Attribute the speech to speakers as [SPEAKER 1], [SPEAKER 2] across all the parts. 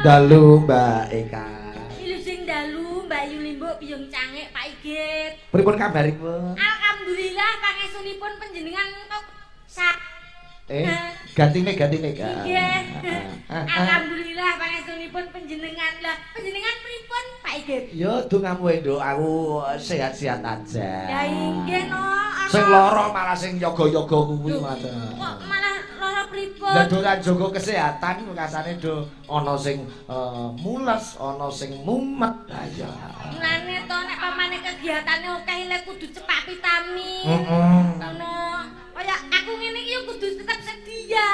[SPEAKER 1] Dalu Mbak Eka.
[SPEAKER 2] Wilujeng dalu Mbak Yulimbuk Biyung Cangik Pak Igit.
[SPEAKER 1] Pripun kabaripun?
[SPEAKER 2] Alhamdulillah pangestunipun panjenengan kok sak.
[SPEAKER 1] Gantine Kak.
[SPEAKER 2] Nggih. Alhamdulillah pangestunipun panjenengan. Lah panjenengan pripun Pak Igit?
[SPEAKER 1] Ya dongamu nduk, aku sehat-sehat aja.
[SPEAKER 2] Ya inggih no.
[SPEAKER 1] Sing lara malah sing yoga-yoga kuwi ngoten.
[SPEAKER 2] Kok malah lara pripun?
[SPEAKER 1] Lah do ora jaga kesehatan kasane do ana sing mules, ana sing mumet. Lah iya.
[SPEAKER 2] Mulane to nek pamane kegiatane akeh lek kudu cepak vitamin.
[SPEAKER 1] Heeh.
[SPEAKER 2] Ngono. Kaya aku ngene iki yo kudu tetep sedia.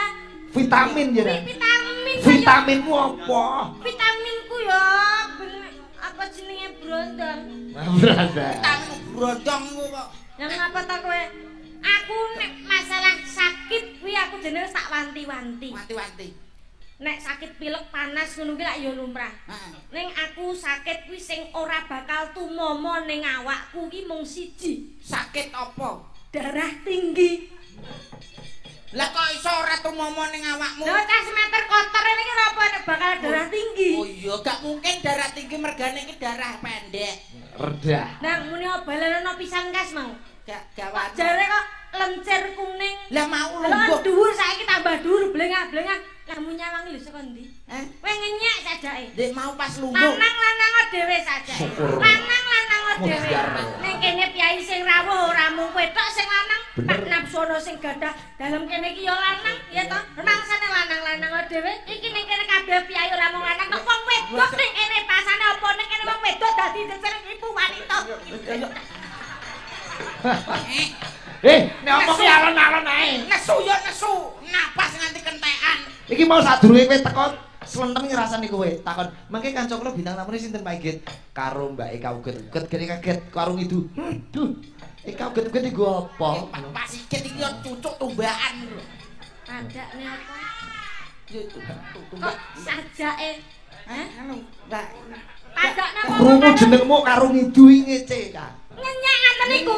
[SPEAKER 1] Vitamin ya.
[SPEAKER 2] Vitamin.
[SPEAKER 1] Vitaminmu apa?
[SPEAKER 2] Vitaminku ya apa jenenge brondong.
[SPEAKER 1] Brondong.
[SPEAKER 3] Vitamin brondongmu kok.
[SPEAKER 2] Lah ngapa ta kowe? Aku nek masalah sakit kuwi aku jenenge tak wanti-wanti.
[SPEAKER 3] Wanti-wanti.
[SPEAKER 2] Nek sakit pilek panas ngono kuwi lak ya lumrah.
[SPEAKER 3] Heeh.
[SPEAKER 2] Ning aku sakit kuwi sing ora bakal tumomo ning awakku ki mung siji.
[SPEAKER 3] Sakit apa?
[SPEAKER 2] Darah tinggi.
[SPEAKER 3] Lah kok iso ora tumomo ning awakmu?
[SPEAKER 2] Lah cah semeter kotor ini ki apa nek bakal darah tinggi?
[SPEAKER 3] Oh iya, gak mungkin darah tinggi mergane iki darah pendek.
[SPEAKER 1] Redah.
[SPEAKER 2] Nah, muni obalana pisan kas mau.
[SPEAKER 3] Gak gawat.
[SPEAKER 2] Jare kok lencer kuning.
[SPEAKER 3] Lah mau lungguh.
[SPEAKER 2] Dhuwur saiki tambah dhuwur blengah-blengah. Lah mu nyawangi lho saka ndi?
[SPEAKER 3] Eh,
[SPEAKER 2] kowe ngenyek sajake.
[SPEAKER 3] Ndek mau pas lungguh.
[SPEAKER 2] Lanang-lanang dhewe sajake. Lanang-lanang dhewe. Ning kene piyai sing rawuh ora mung kowe tok sing lanang, Pak Napsono sing gadah dalem kene iki ya lanang, ya toh. Remangsane lanang-lanang dhewe. Iki ning kene kabeh piyai ora mung lanang tok, wong wedok ning kene pasane apa ning kene wong wedok dadi jejer ibu wanita.
[SPEAKER 1] Nek omong ki alon-alon ae.
[SPEAKER 3] Nesu ya nesu, napas nganti kentekan.
[SPEAKER 1] Iki mau sadurunge kowe teko slentem ngrasani kowe. Takon, "Mangke kanca kula bintang tamune sinten Pak Igit?" Karo Mbak Eka uget-uget kene kaget karo ngidu. Duh, Eka uget-uget iku apa?
[SPEAKER 3] Pak Sigit iki yo cucuk tumbakan lho.
[SPEAKER 2] Padakne apa?
[SPEAKER 3] Yo
[SPEAKER 2] tumbak sajake.
[SPEAKER 3] Hah? Anu, Mbak.
[SPEAKER 2] Padakne apa?
[SPEAKER 1] Krungu jenengmu karo ngidu iki ngece, Kak.
[SPEAKER 2] Ngenyek ngaten niku.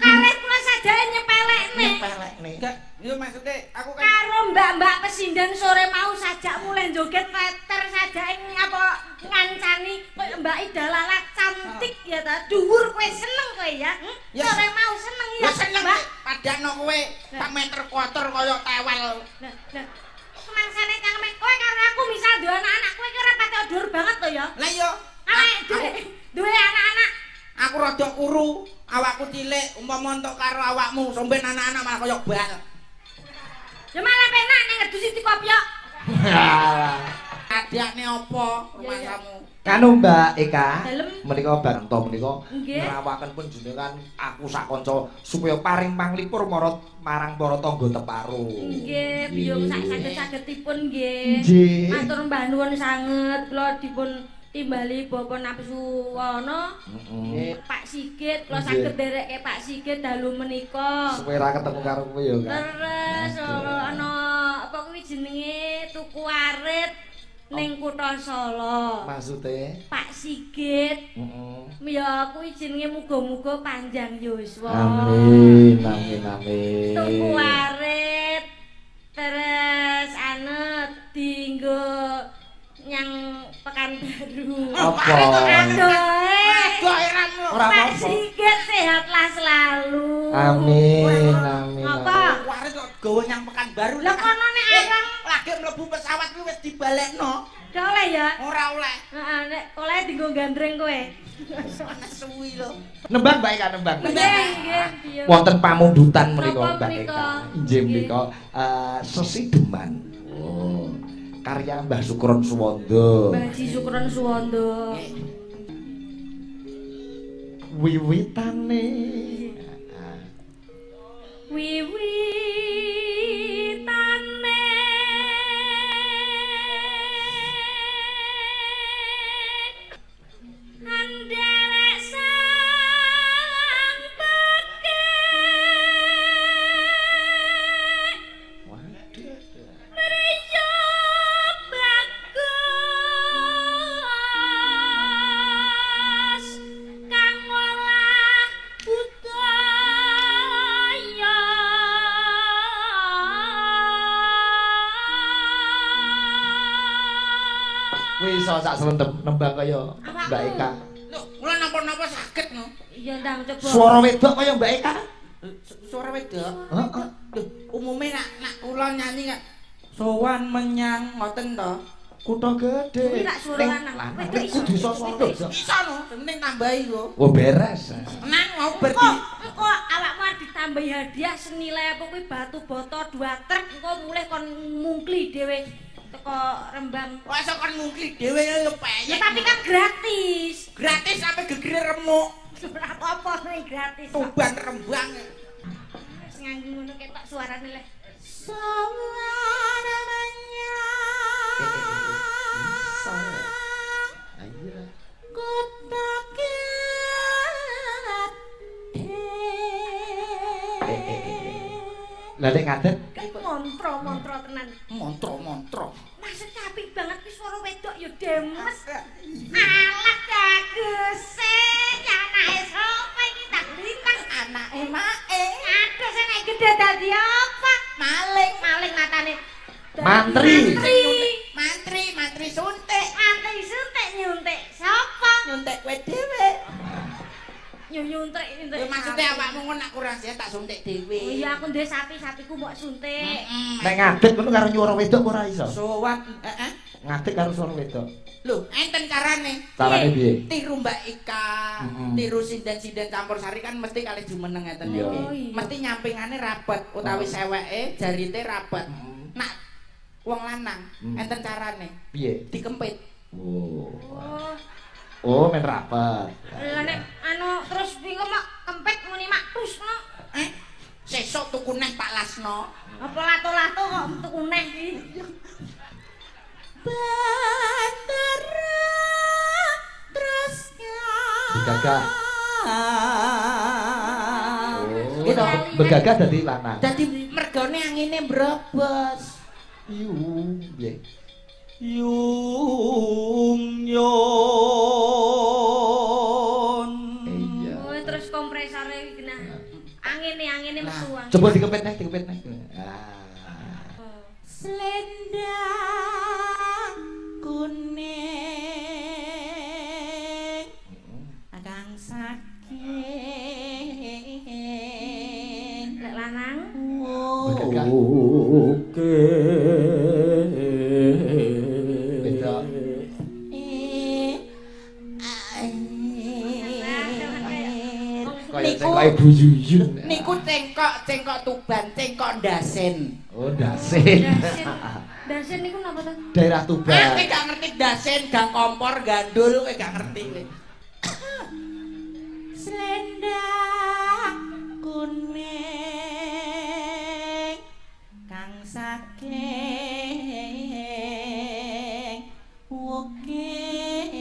[SPEAKER 2] Karep kula sajake nyepelekne.
[SPEAKER 1] Nyepelekne.
[SPEAKER 3] Enggak, yo maksude aku kan
[SPEAKER 2] karo mbak-mbak pesinden sore mau sajak mulai joget veter sajake apa ngancani koyo Mbak Ida Lala cantik ya ta. Dhuwur kowe seneng kowe ya. Sore mau seneng ya.
[SPEAKER 3] Seneng
[SPEAKER 2] Mbak.
[SPEAKER 3] Padakno kowe sak meter kotor kaya tewel.
[SPEAKER 2] Lah, lah. Mangsane cangkeme kowe karo aku misal duwe anak-anak kowe ki ora pati dhuwur banget to ya.
[SPEAKER 3] Lah iya.
[SPEAKER 2] Duwe anak-anak
[SPEAKER 3] aku rada kuru, awakku cilik, umpama entuk karo awakmu, somben anak-anak malah kaya bal.
[SPEAKER 2] Ya malah penak ning ngedusi dikopiok.
[SPEAKER 3] Adakne apa rumangsamu?
[SPEAKER 1] Kanu Mbak Eka, menika Banto menika ngrawaken panjenengan aku sak kanca supaya paring panglipur marang para tangga teparo.
[SPEAKER 2] Nggih, biyung sak saged-sagedipun nggih. Matur mbah nuwun sanget kula dipun timbali Bapak Napsuwono, Pak Sigit, kula saged nderekke Pak Sigit dalu menika.
[SPEAKER 1] Suwe ra ketemu karo kowe ya, Kak.
[SPEAKER 2] Terus ana apa kuwi jenenge tuku arit ning kutha Solo.
[SPEAKER 1] Maksude
[SPEAKER 2] Pak Sigit. Heeh. Ya kuwi jenenge muga-muga panjang yuswa.
[SPEAKER 1] Amin, amin, amin.
[SPEAKER 2] Tuku arit terus anu dienggo nyang Pekanbaru.
[SPEAKER 1] Apa?
[SPEAKER 2] Aduh,
[SPEAKER 1] ora
[SPEAKER 2] Pak
[SPEAKER 1] apa-apa.
[SPEAKER 2] Sigit sehatlah selalu.
[SPEAKER 1] Amin, amin.
[SPEAKER 2] Apa?
[SPEAKER 3] Waris kok gawa nyang Pekanbaru.
[SPEAKER 2] Lah kono nek arang
[SPEAKER 3] lagi mlebu pesawat kuwi wis dibalekno.
[SPEAKER 2] Gak oleh ya?
[SPEAKER 3] Ora oleh.
[SPEAKER 2] Heeh, nek oleh dienggo gandreng kowe.
[SPEAKER 3] Nesu lho.
[SPEAKER 1] Nembang Mbak Eka, nembang.
[SPEAKER 2] Nggih, nggih.
[SPEAKER 1] Wonten pamundutan menika Mbak Eka. Inggih menika sesideman. Oh. Karya Mbah Sukron Suwondo.
[SPEAKER 2] Mbah Ji Sukron Suwondo.
[SPEAKER 1] Wiwitane.
[SPEAKER 2] Wiwitane anderek sang pekek.
[SPEAKER 1] Waduh.
[SPEAKER 2] Mriyo bagus kang olah budaya.
[SPEAKER 1] Kuwi iso sak slentem nembang kaya Mbak Eka.
[SPEAKER 3] Lho, kula napa-napa saged no.
[SPEAKER 2] Iya ndang coba.
[SPEAKER 1] Suara wedok kaya Mbak Eka.
[SPEAKER 3] Suara wedok.
[SPEAKER 1] Heeh.
[SPEAKER 3] Lho, umume nak kula nyanyi kak sowan menyang ngoten to.
[SPEAKER 1] Kutha gedhe.
[SPEAKER 2] Kuwi rak suara lanang. Wedok iso.
[SPEAKER 1] Kudu iso suara.
[SPEAKER 3] Iso no, penting tambahi kok.
[SPEAKER 1] Oh beres.
[SPEAKER 3] Tenang mau berarti.
[SPEAKER 2] Engko awakmu arep ditambahi hadiah senilai apa kuwi batu boto 2 truk engko mulih kon mungkli dhewe teko Rembang.
[SPEAKER 3] Kok iso kon mungkli dhewe lho peyek.
[SPEAKER 2] Ya tapi kan gratis.
[SPEAKER 3] Gratis sampe gegere remuk.
[SPEAKER 2] Ora apa-apa ning gratis.
[SPEAKER 3] Tuban Rembang.
[SPEAKER 2] Wis nganggo ngono ketok suarane leh.
[SPEAKER 3] Sowan menyang
[SPEAKER 1] Ayo.
[SPEAKER 3] Kutha gedhe.
[SPEAKER 1] Lah nek ngadeg
[SPEAKER 2] Montro-montro tenan.
[SPEAKER 3] Montro-montro.
[SPEAKER 2] Maksudnya apik banget kuwi swara wedok ya demes. Alah baguse, anake sapa iki tak lintang
[SPEAKER 3] Anake mae.
[SPEAKER 2] Aduh sing nek gedhe dadi apa?
[SPEAKER 3] Maling,
[SPEAKER 2] Maling matane.
[SPEAKER 1] Mantri.
[SPEAKER 3] Mantri, mantri suntik.
[SPEAKER 2] Mantri suntik nyuntik sapa?
[SPEAKER 3] Nyuntik kowe dhewe.
[SPEAKER 2] Nyuntik nyuntik.
[SPEAKER 3] Ya maksudnya awakmu ngono nak kurang sehat tak suntik dhewe.
[SPEAKER 2] Oh iya aku duwe sapi, sapiku mbok suntik.
[SPEAKER 1] Nek ngadeg ngono karo nyuara wedok ora iso.
[SPEAKER 3] Sowan, heeh.
[SPEAKER 1] Ngadeg karo suara wedok.
[SPEAKER 3] Lho, enten carane.
[SPEAKER 1] Carane piye?
[SPEAKER 3] Tiru Mbak Ika, tiru sinden-sinden campur sari kan mesti kalih jumeneng ngeten iki.
[SPEAKER 2] Oh, iya.
[SPEAKER 3] Mesti nyampingane rapet utawi seweke jarite rapet. Nak wong lanang enten carane.
[SPEAKER 1] Piye?
[SPEAKER 3] Dikempit.
[SPEAKER 1] Oh. Oh, men rapet.
[SPEAKER 2] Lah nek anu terus piye kok mak kempit muni mak tus no.
[SPEAKER 3] Eh, sesuk tuku neh Pak Lasno.
[SPEAKER 2] Apa lato-lato kok tuku neh iki?
[SPEAKER 3] Batara terusnya.
[SPEAKER 1] Begagah. Oh, gitu. Begagah dadi lanang.
[SPEAKER 3] Dadi mergone angine mbrobos.
[SPEAKER 1] Yung, piye?
[SPEAKER 3] Yung yon.
[SPEAKER 1] Iya.
[SPEAKER 2] Oh, terus kompresore iki genah. Angine metu.
[SPEAKER 1] Coba dikepet neh, dikepet neh. Ah.
[SPEAKER 3] Selendang kuning kang saking
[SPEAKER 2] lek lanang.
[SPEAKER 1] Begagah.
[SPEAKER 3] Oke.
[SPEAKER 1] Beda. Kaya cengkok Ibu Yuyun.
[SPEAKER 3] Niku cengkok Tuban, cengkok Dasen.
[SPEAKER 1] Oh, Dasen.
[SPEAKER 2] Dasen niku napa to?
[SPEAKER 1] Daerah Tuban.
[SPEAKER 3] Ah, kowe gak ngerti Dasen, gang kompor, gandul, kowe gak ngerti kowe. Selendang kuning kang saking wukir.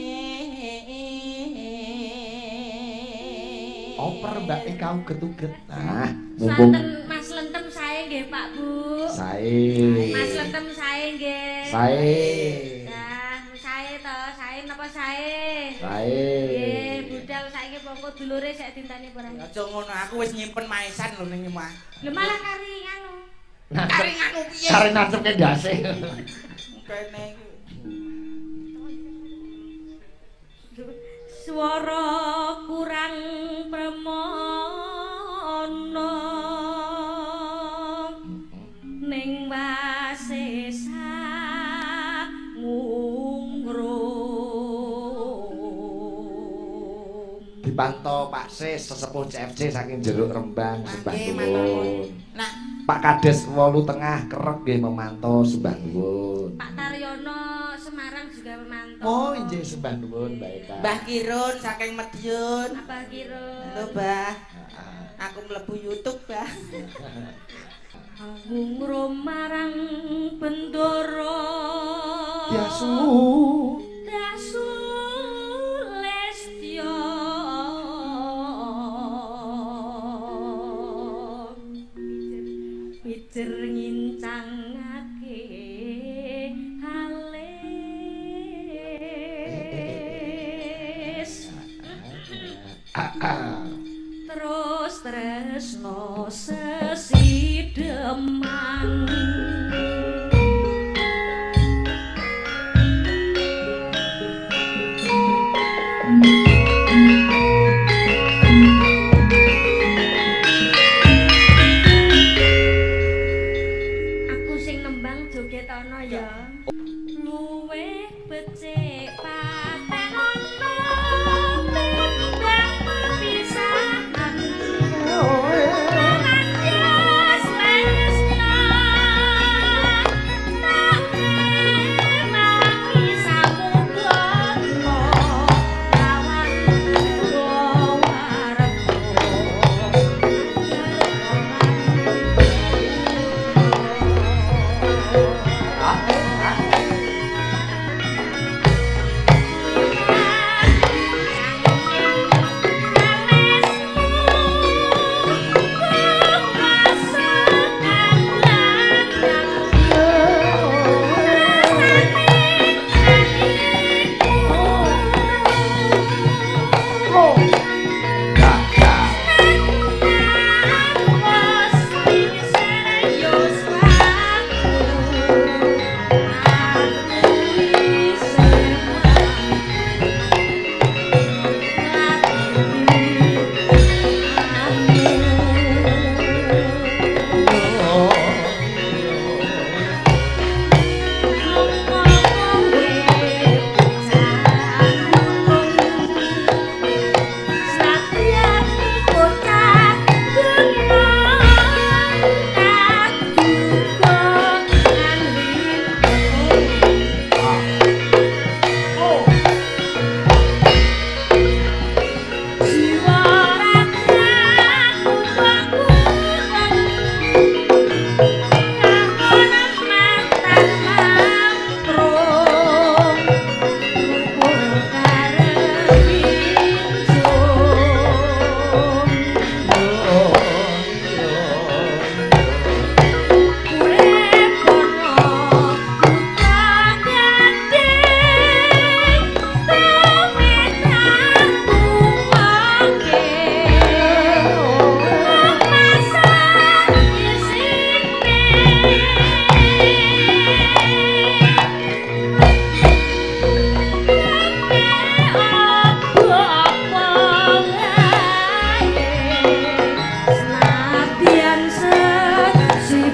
[SPEAKER 1] Oper Mbak Eka uget-uget. Nah, mumpung
[SPEAKER 2] Santen Mas Lentem sae nggih Pak Bu.
[SPEAKER 1] Sae.
[SPEAKER 2] Mas Lentem sae nggih.
[SPEAKER 1] Sae.
[SPEAKER 2] Nah, sae to, sae napa sae?
[SPEAKER 1] Sae.
[SPEAKER 2] Nggih, budal saiki pongko dulure sik dintani ora.
[SPEAKER 3] Aja ngono, aku wis nyimpen maesan lho ning omah.
[SPEAKER 2] Lho malah kari nganu.
[SPEAKER 3] Kari nganu piye?
[SPEAKER 1] Kari nancepke ndase.
[SPEAKER 3] Kene iku.
[SPEAKER 2] Swara kurang premana ning wasesa ngungrum.
[SPEAKER 1] Dipantau Pak Sis sesepuh CFC saking Jeruk Rembang sembah nuwun.
[SPEAKER 3] Nah,
[SPEAKER 1] Pak Kades Wolu Tengah kerep nggih memantau sembah nuwun.
[SPEAKER 2] Pak Taryono Semarang juga Agus Permanto.
[SPEAKER 1] Oh, injih sembah nuwun Mbak Eka.
[SPEAKER 3] Mbah Kirun saking Madiun.
[SPEAKER 2] Abah Kirun.
[SPEAKER 3] Lho, Mbah. Aku mlebu YouTube, Mbah.
[SPEAKER 2] Aku marang Bendoro.
[SPEAKER 1] Dasu.
[SPEAKER 2] Dasu Lestyo. Pijer ngincangake alis. Terus tresno sesideman. Aku sing nembang joget ana ya. Luwih becik paten ana timbang perpisahan.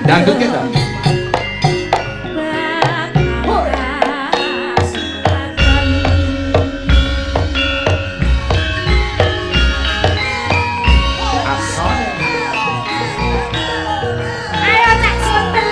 [SPEAKER 1] Dangdut kita.
[SPEAKER 2] Ayo tak suntel.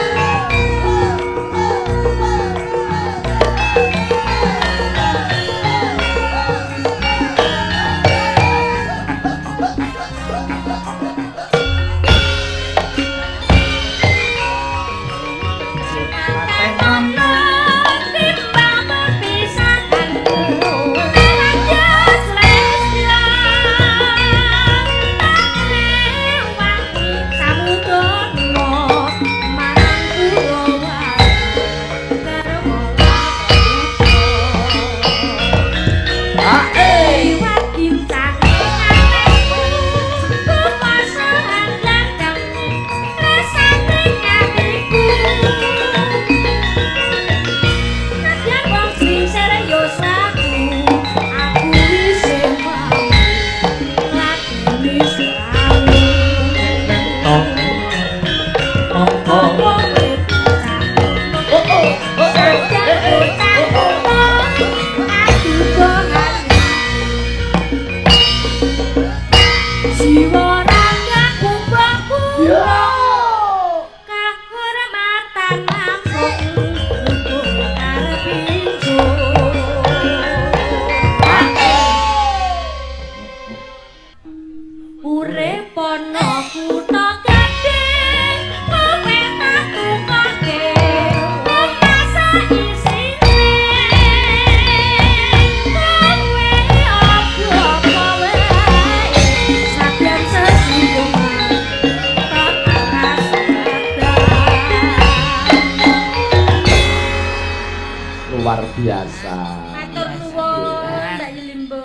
[SPEAKER 2] Kahormatan langsung untuk karep. Urip ana kutha gedhe, kowe tak tukoke. Rasa isine kowe apa wae sadyan sesungguhnya tak rasa.
[SPEAKER 1] Luar biasa.
[SPEAKER 2] Matur nuwun Mbak Yulimbo.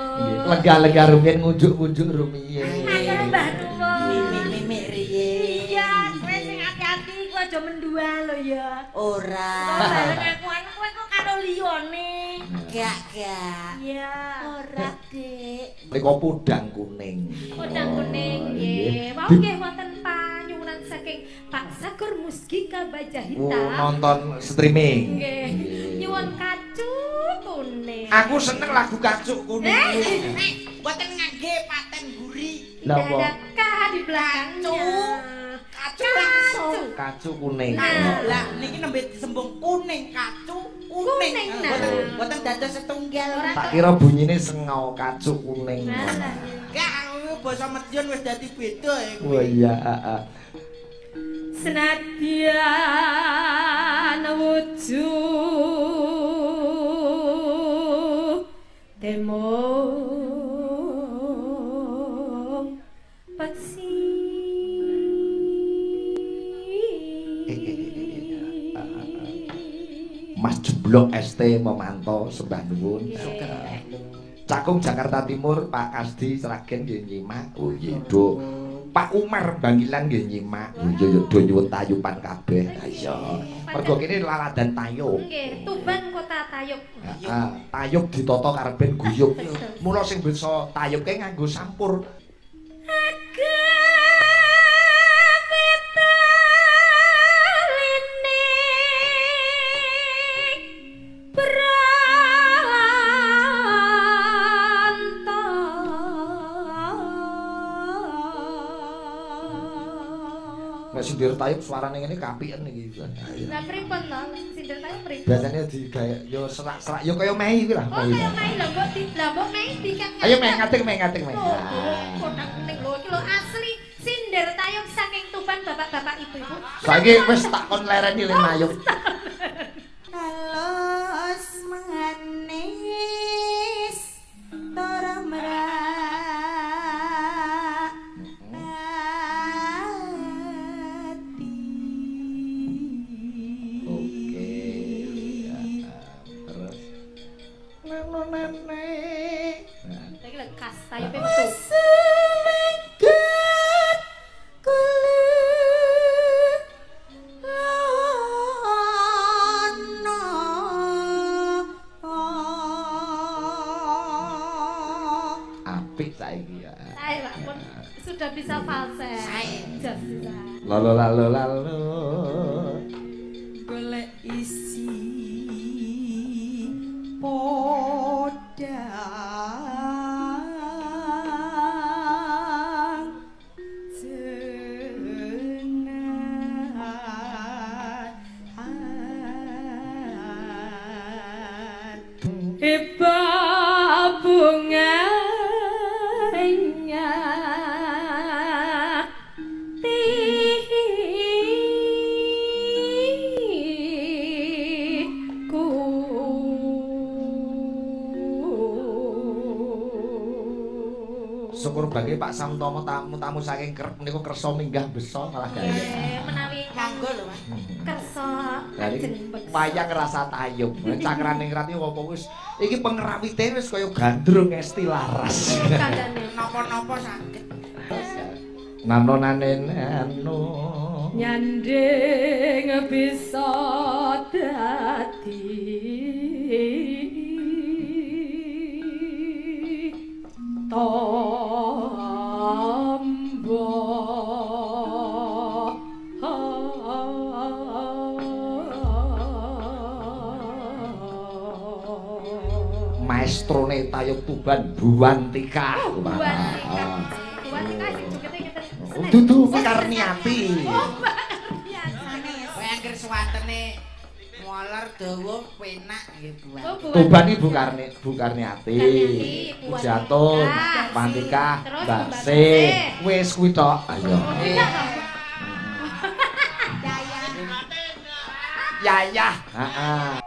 [SPEAKER 1] Lega-lega rumiyin ngunjuk-ngunjuk rumiyin.
[SPEAKER 2] Matur mbah nuwun.
[SPEAKER 3] Mimik riye.
[SPEAKER 2] Iya, kowe sing ati-ati kowe aja mendua lho ya.
[SPEAKER 3] Ora.
[SPEAKER 2] Bareng aku anu kowe kok karo liyane.
[SPEAKER 3] Gak gak.
[SPEAKER 2] Iya.
[SPEAKER 3] Ora, Dik.
[SPEAKER 1] Mriko podang kuning.
[SPEAKER 4] Podang kuning nggih. Wau nggih wonten panyuwunan saking Pak Sagur Musgika Bajahita.
[SPEAKER 1] Oh, nonton streaming.
[SPEAKER 4] Nggih. Nyuwun kacu kuning.
[SPEAKER 1] Aku seneng lagu kacuk kuning.
[SPEAKER 3] Mboten ngangge paten guri.
[SPEAKER 1] Lha apa?
[SPEAKER 4] Ada K di belakangnya.
[SPEAKER 3] Kacu langsung.
[SPEAKER 1] Kacu kuning.
[SPEAKER 3] Lah niki nembe disembung kuning kacu kuning. Mboten mboten dados setunggal.
[SPEAKER 1] Tak kira bunyine sengau kacuk kuning.
[SPEAKER 3] Gak aku basa Madiun wis dadi beda ya
[SPEAKER 1] kuwi. Oh iya, heeh.
[SPEAKER 4] Senadyan wujud demo peksi.
[SPEAKER 1] Mas Jeblok ST memantau sembah nuwun. Cakung Jakarta Timur Pak Kasdi Sragen nggih nyimak. Oh iya do. Pak Umar Bangilan nggih nyimak. Oh iya do nyuwun tayupan kabeh. Ha iya. Mergo kene laladan tayub.
[SPEAKER 4] Nggih, Tuban kota tayub.
[SPEAKER 1] Heeh, tayub ditata kareben guyub. Mula sing bisa tayub kae nganggo sampur. Nek sindir tayub suarane ngene kapiken iki.
[SPEAKER 4] Lah pripun to? Sindir tayub pripun?
[SPEAKER 1] Biasane digawe yo serak-serak yo kaya mei kuwi lah.
[SPEAKER 4] Oh, kaya mei lho mbok di lah mbok mei dikan.
[SPEAKER 1] Ayo mei ngatik mei ngatik mei.
[SPEAKER 4] Kotak kuning lho iki lho asli sindir tayub saking Tuban bapak-bapak ibu-ibu.
[SPEAKER 1] Saiki wis tak kon lereni le mayub.
[SPEAKER 3] Halus manis tora merah.
[SPEAKER 4] Iki lho khas tayupe metu.
[SPEAKER 3] Sumengget kula ana.
[SPEAKER 1] Apik saiki ya.
[SPEAKER 4] Sae Pak pun sudah bisa falset.
[SPEAKER 3] Sae.
[SPEAKER 4] Jos bisa.
[SPEAKER 1] Lalu lalu lalu.
[SPEAKER 3] Golek isi podang jenar
[SPEAKER 4] iba bunganya
[SPEAKER 1] Syukur bagi Pak Samtomo tamu-tamu saking kerep niku kersa minggah beso malah gawe.
[SPEAKER 4] Menawi
[SPEAKER 3] monggo lho Mas.
[SPEAKER 4] Kersa ajeng beksa.
[SPEAKER 1] Wayang rasa tayub. Cakrane ngrat iki apa wis iki pengrawite wis kaya gandrung esti laras.
[SPEAKER 4] Kandhane
[SPEAKER 3] napa-napa saged.
[SPEAKER 1] Nano nane nano
[SPEAKER 4] nyanding bisa dadi tombo.
[SPEAKER 1] Maestrone tayub Tuban Buantika.
[SPEAKER 4] Oh, Buantika. Buantika sing jogete ngeten.
[SPEAKER 1] Dudu Karniati.
[SPEAKER 4] Oh, Mbak Karniati.
[SPEAKER 3] Kowe anggere suwantene Mualar dawa penak nggih Bu.
[SPEAKER 1] Tuban Ibu Karni, Bu Karniati. Pujatun, Pantikah, Barse. Wis kuwi tok. Ayo. Yayah. Heeh.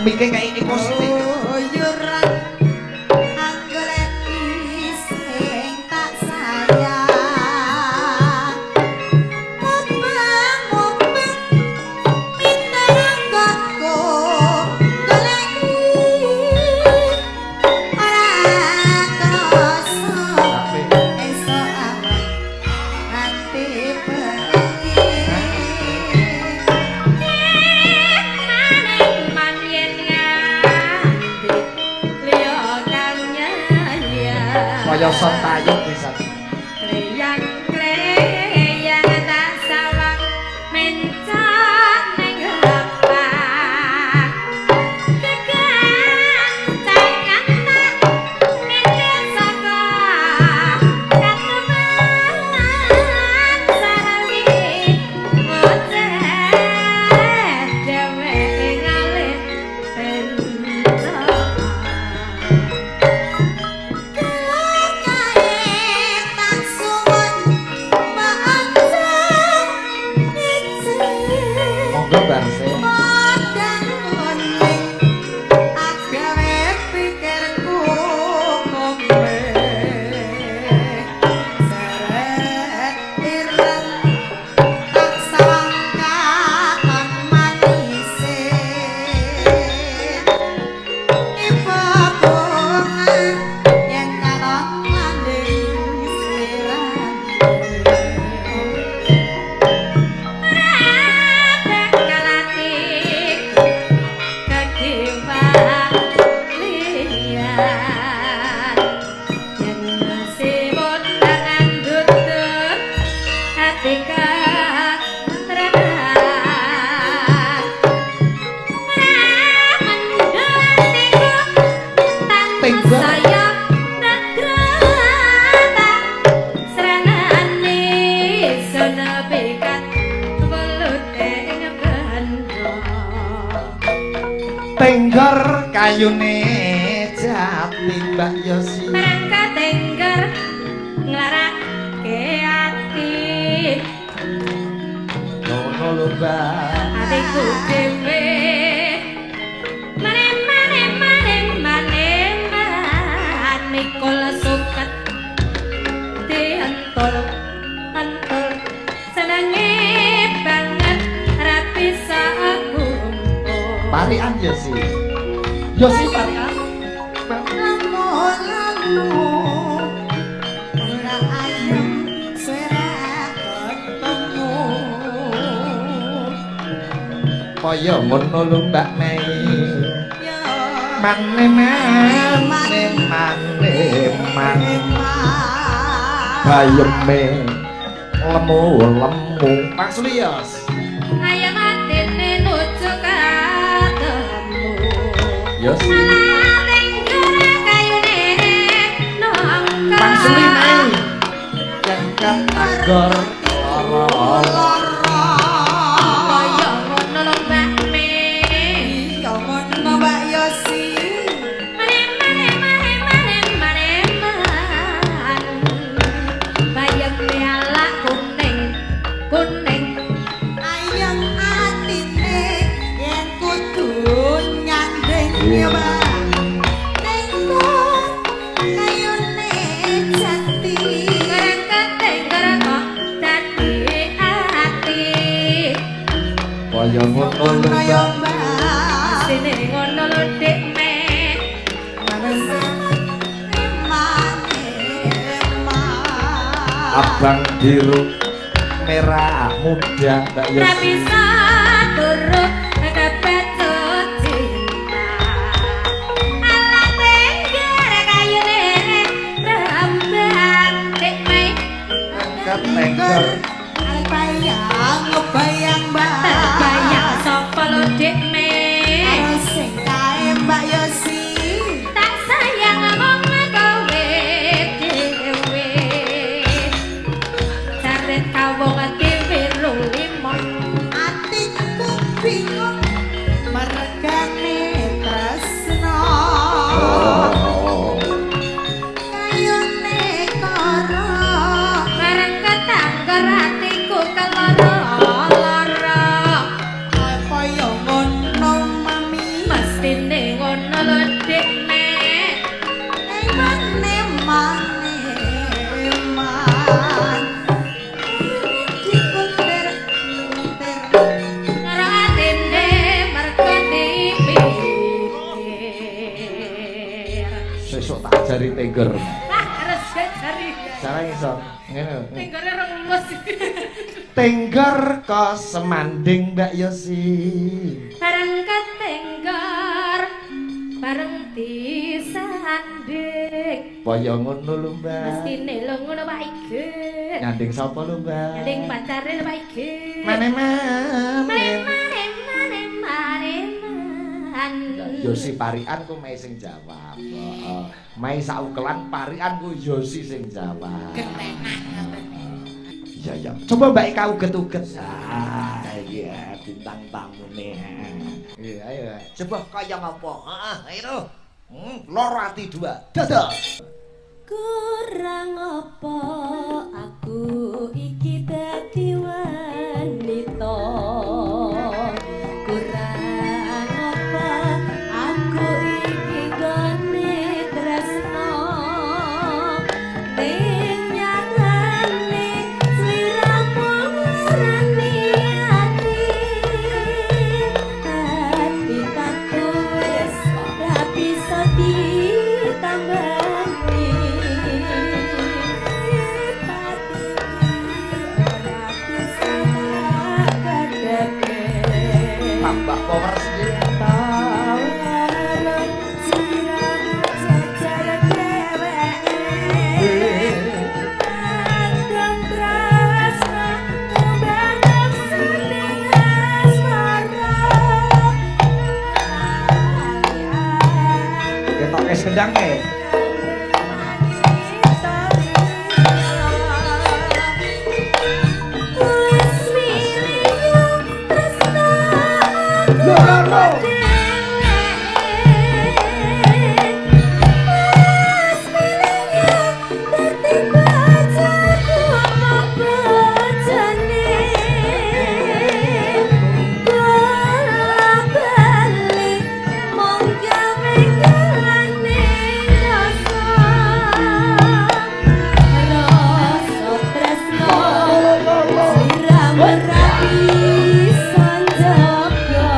[SPEAKER 1] Mike kayak ini positif. Kaya sentayung bisa.
[SPEAKER 2] Kleyang-kleyang tak sawang mencak ning lapak. Kegancangan tak minggir saka kateman sarwi ngoceh dheweke ngalih bentok.
[SPEAKER 1] Tengger kayune jati Mbak Yosi.
[SPEAKER 2] Merangka tengger nglarake ati.
[SPEAKER 1] Ngono lho Mbak.
[SPEAKER 2] Atiku dhewe. Mane mane mane mane man mikul suket dientol entol senenge banget ra bisa aku.
[SPEAKER 1] Parian Yosi. Yosi parian.
[SPEAKER 3] Lamu ora ayem suara ketemu.
[SPEAKER 1] Kaya ngono lho Mbak Mei. Mane mane mane man. Bayeme lemu lemu. Pak Sulios.
[SPEAKER 2] Ayam atine nuju ketemu.
[SPEAKER 1] Yos.
[SPEAKER 2] Malah tengger kayune nangka.
[SPEAKER 1] Pangsuli Mei. Yang katagor loro.
[SPEAKER 2] Kaya ngono lho Mbak Mei.
[SPEAKER 3] Iya ngono Mbak Yosi.
[SPEAKER 2] Mane mane mane mane mane man. Bayeme ala kuning kuning.
[SPEAKER 3] Ayam atine yen kudu nyanding ya Mbak. Tengger kayune jati.
[SPEAKER 2] Merangka tengger kok dadi ati.
[SPEAKER 1] Kaya ngono lho
[SPEAKER 3] Kaya
[SPEAKER 1] Mbak.
[SPEAKER 3] Mbak.
[SPEAKER 2] Sine ngono lho Dik Mei.
[SPEAKER 3] Mane
[SPEAKER 1] Abang biru merah muda Mbak Yosi.
[SPEAKER 4] Ra bisa turu kepecut cinta. Ala tengger kayune rambang dek mei.
[SPEAKER 1] Ketengger
[SPEAKER 3] bayang bayang Mbak.
[SPEAKER 4] Terbayang sapa lo dek mei.
[SPEAKER 3] Karo sing kae Mbak Yosi.
[SPEAKER 4] Tak sayang mung kowe dhewe. Caret kawong dhewe 25.
[SPEAKER 3] Atiku bingung mergane tresno. Kayune karo
[SPEAKER 4] bareng ketangger atiku keloro-loro.
[SPEAKER 3] Apa yo ngono mami?
[SPEAKER 4] Mestine ngono lho Dik Mek.
[SPEAKER 3] Emane mane man. Diuntir untir.
[SPEAKER 4] Loro atine mergo dipikir.
[SPEAKER 1] Sesuk tak ajari tengger.
[SPEAKER 4] Wah, harus diajari.
[SPEAKER 1] Salah iso. Ngene.
[SPEAKER 4] Tenggere rong luwes.
[SPEAKER 1] Tengger kok semanding Mbak Yosi.
[SPEAKER 4] Bareng ketengger, bareng disanding.
[SPEAKER 1] Kaya ngono lho Mbak.
[SPEAKER 4] Mestine lho ngono Pak Ige.
[SPEAKER 1] Nyanding sapa lho Mbak?
[SPEAKER 4] Nyanding pacare lho Pak Ige.
[SPEAKER 1] Mane mane.
[SPEAKER 4] Mane mane mane man.
[SPEAKER 1] Yosi parian ku Mei sing jawab. Heeh. Mei saukelan parian ku Yosi sing jawab. Iya ya. Coba Mbak Ika uget-uget. Ah iya bintang tamune. Iya ayo. Coba kaya ngapa? Heeh, ayo. Loro ati dua. Dadah.
[SPEAKER 4] Kurang apa aku iki dadi wanita. Kurang apa aku iki gone tresno. Ning nyatane sliramu nglarani ati. Ati tak wis ora bisa ditambani. Pati ora bisa tak kadeke.
[SPEAKER 1] Tambah power sih.
[SPEAKER 4] Tawaran sliramu jajar dheweke. Andong tresno mbangun suning asmara.
[SPEAKER 1] Ketoke sendang e.
[SPEAKER 4] Wis milih tresno
[SPEAKER 1] Lho lho lho.
[SPEAKER 4] Merapi sanjaga.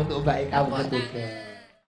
[SPEAKER 1] untuk Mbak Eka Bukit.